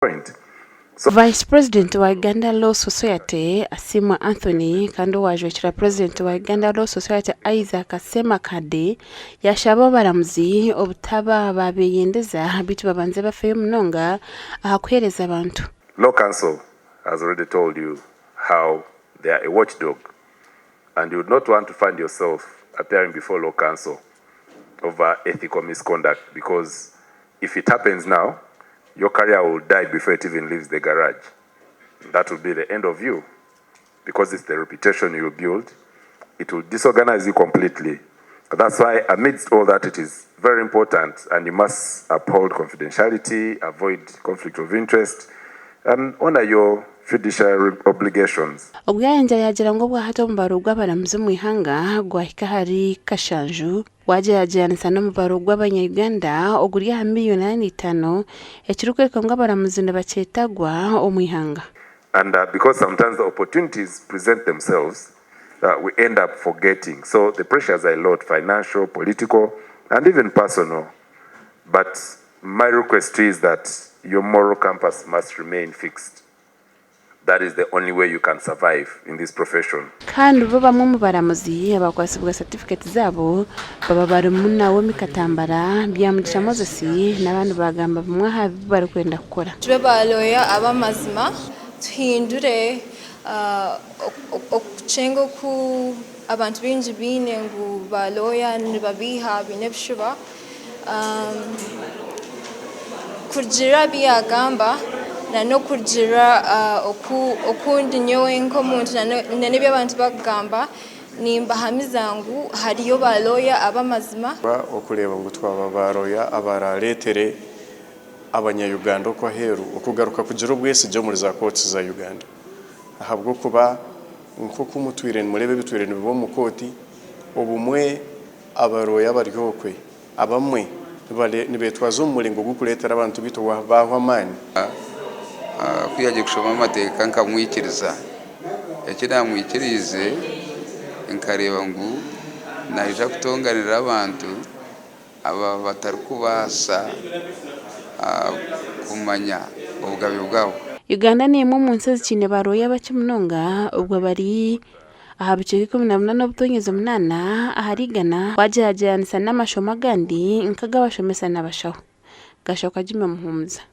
Point. So. Vice President wa Uganda Law Society, Asiimwe Anthony kandi owaajwekira Purezidenti wa Uganda Law Society, Isaac Ssemakadde yaashaba abaramuzi obutaba baabeyendeza beitu babanze bafeyo munonga aha kuheereza abantu. Law Council has already told you how they are a watchdog and you would not want to find yourself appearing before Law Council over ethical misconduct because if it happens now, your career will die before it even leaves the garage. That will be the end of you because it's the reputation you build. It will disorganize you completely. That's why amidst all that it is very important and you must uphold confidentiality, avoid conflict of interest and honor your fiduciary obligations. Ogu yayongyera yaagira ngu obwahati omubaro gw'abaramuzi omu ihanga gwahika ahari kashanju Waagyeragyeranisa n'omubaro gw'abanya-Uganda oguri aha miriyoni ana n'eitaano, ekirikworeka ngu abaramuzi nibakyetagwa omu ihanga. And because sometimes the opportunities present themselves, we end up forgetting. So the pressures are a lot, financial, political and even personal. But my request to you is that your moral compass must remain fixed. That is the only way you can survive in this profession. Kandi bo bamwe omu baramuzi abakwatsibwa satifiketi zaabo baba barimu Naomi Katambara, Byamugisha Moses n'abandi baagamba bimwe aha bi barikwenda kukora. Tube baalooya ab'amazima, tuhindure okukyenga oku abantu baingi baine ngu baalooya nibabeiha baine ebishuba. Kurugiirira aha bi yaagamba n'okurugiirira oku ndi nyowe nk'omuntu n'ebi abantu barikugamba, nimbahamiza ngu hariyo baalooya ab'amazima. Okureeba ngu twaba baalooya abaraareetere abanya-Uganda okwo aheeru okugaruka kugira obwesigye omuri za kooti za Uganda ahabw'okuba nk'oku mutwire nimureeba ebitwire nibiba omu kooti, obumwe Abarooya abari okwe abamwe nibetwaza omu muringo gurikureetera abantu baitu baahwa amaani. Ku yaagiire kushoma amateeka nkamwikiriza. Eki naamwikiriize nkareeba ngu naija kutonganira abantu aba batarikubaasa kumanya obugabe bwabo. Uganda n'emwe omu nsi ezikiine barooya bakye munonga obwo bari Aha bicweka 18 obutonyezi omunaana ahari igana wagyeragyeranisa n'amashomo agandi nk'ag'abashomesa n'abashaho. Gashoka Jimmy Muhumuza.